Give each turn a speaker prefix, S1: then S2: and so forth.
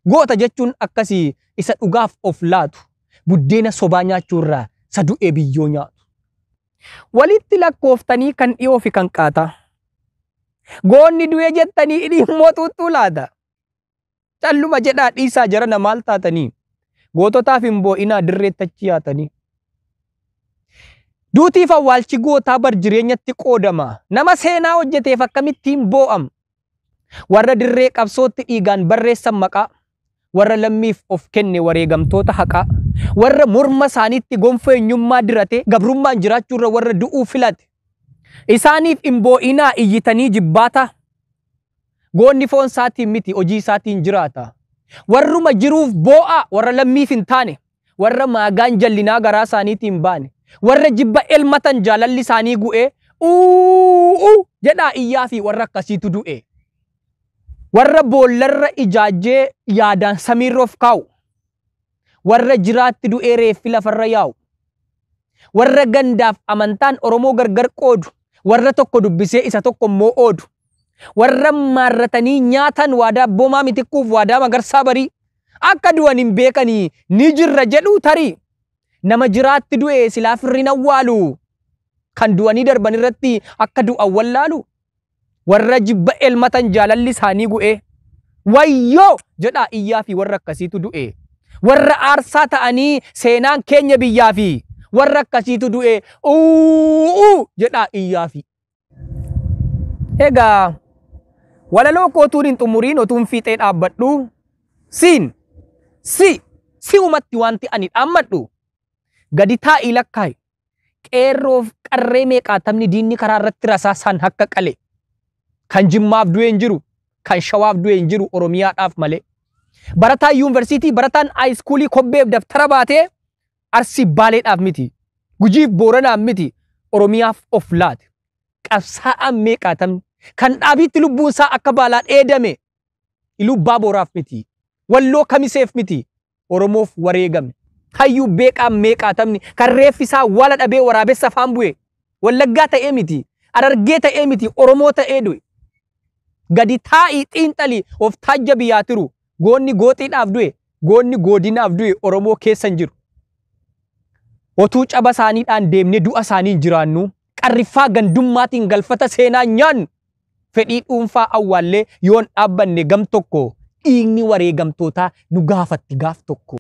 S1: Goota jechuun akkasii isa dhugaaf of laatu. Buddeena sobaa nyaachuurraa isa du'ee biyyoo nyaatu. Walitti lakkooftanii kan dhiyoo fi kan qaataa. Goonni du'ee jettanii hidhii immoo xuuxxuu laata. Calluma jedhaa dhiisaa jarana maal taatanii? Goototaaf hin boo'inaa dirreetti achi yaatanii. Duutiif awwaalchi gootaa bar jireenyatti qoodama. Nama seenaa hojjeteef akkamittiin boo'am? Warra dirree qabsootti dhiigaan barreessan maqaa. Warra lammiif of kenne wareegamtoota haqaa. Warra morma isaaniitti gonfoo eenyummaa dirate gabrummaan jiraachuurra warra du'uu filate. Isaaniif hin boo'inaa iyyitanii jibbaata. Goonni foon isaatiin miti hojii isaatiin jiraata. Warruma jiruuf boo'aa warra lammiif hin taane. Warra maagaan jallinaa garaa isaaniitiin baane. Warra jibba elmatan jaalalli isaanii gu'ee uuu jedhaa iyyaa fi warra akkasiitu du'e. Warra boollarra ijaajjee yaadaan samiirra of kaa'u. Warra jiraatti du'ee reeffi lafarra yaa'u. Warra gandaaf amantaan Oromoo gargar qoodu. Warra tokko dubbisee isa tokko immoo oodu. Warra maarratanii nyaatan waadaa abboomaa mitikkuuf waadaa magarsaa barii. Akka du'an hin beekanii ni jirra jedhu tarii. Nama jiraatti du'e silaa firriin awwaalu. Kan du'anii darban irratti akka du'an wallaalu. Warra jibba elmatan jaalalli isaanii gu'ee. Wayyoo jedhaa iyyaa fi warra akkasiitu du'e. Warra aarsaa ta'anii seenaan keenya biyyaa fi warra akkasiitu du'e. Uuu jedhaa iyyaa fi. Egaa walaloo kootuun hin xumuriin otuun fiixee dhaabbadhu. Siin si si'umatti wanti ani dhaammadhu. Gadi taa'ii lakkaa'i. Qeerroof qarree meeqaatamni diinni karaa irratti rasaasaan akka qale. Kan Jimmaaf du'e hin jiru, kan Shawaaf du'e hin jiru Oromiyaadhaaf malee. Barataan yuunivarsiitii, barataan haayiskuulii kobbeef daftara baatee Arsii Baaleedhaaf miti, Gujiif Booranaaf miti, Oromiyaaf of laate. Qabsaa'aan meeqaatamni kan dhaabiitti lubbuun isaa akka baalaa dheedame Ilubbaa Booraaf miti, Walloo Kamiseef miti, Oromoof wareegame. Hayyuu beeqaan meeqaatamni kan reeffi isaa wala dhabee waraabessa afaan bu'e. Wallaggaa ta'ee miti, Harargee ta'ee miti, Oromoo ta'ee du'e. Gadi taa'ii xiinxalii of taajjabi yaa tiru. Goonni gooxiidhaaf du'e, goonni goodinaaf du'e Oromoo keessa hin jiru. Otuu caba isaaniidhaan deemnee du'a isaaniin jiraannu, qarriffaa gandummaatiin galfata seenaa nyaannu, fedhii dhuunfaa awwaallee yoon dhaabbanne gam tokko dhiigni wareegamtootaa nu gaafatti gaaf tokko.